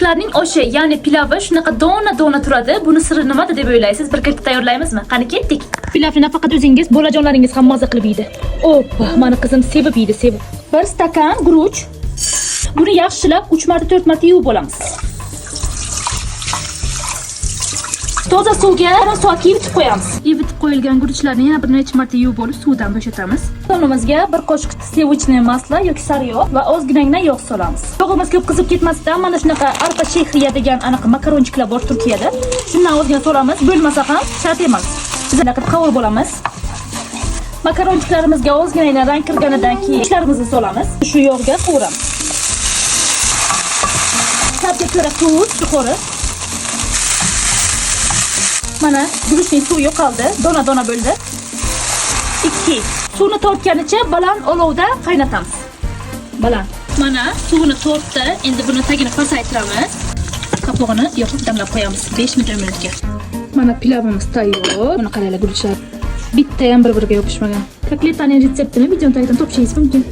Turklarning oshi, ya'ni pilavi shunaqa dona-dona turadi. Buni siri nimada deb o'ylaysiz? Birgalikda tayyorlaymizmi? Qani ketdik. Pilavni nafaqat o'zingiz, bolajonlaringiz ham maza qilib yeydi. Oppa, mani qizim sevib yeydi, sevib. 1 stakan guruch. Buni yaxshilab 3 marta, 4 marta yuvib olamiz. Toza suvga yarim soatga ivitib qo'yamiz. Ivitib qo'yilgan guruchlarni yana bir necha marta yuvib olib suvdan bo'shatamiz. Sonimizga bir qoshiq сливочное масло yoki sariyog' va ozginagina yog' solamiz. Yog'imiz ko'p qizib ketmasdan mana shunaqa arpa shehriya degan anaqa makaronchiklar bor Turkiyada. Shundan ozgina solamiz, bo'lmasa ham shart emas. Biz anaqa qovurib olamiz. Makaronchiklarimizga ozginagina rang kirganidan keyin guruchlarimizni solamiz. Shu yog'ga qovuramiz. Ta'bga ko'ra tuz, yuqori. Mana guruchning suvi yo'qoldi, dona-dona bo'ldi. 2. Suvni tortganicha baland olovda qaynatamiz. Baland. Mana suvini tortdi. Endi buni tagini pasaytiramiz. Qopog'ini yopib damlab qo'yamiz 5 minutga. Mana pilavimiz tayyor. Buni qaranglar, guruchlar bitta ham bir-biriga yopishmagan. Kotletaning retseptini videoni tagidan topishingiz mumkin.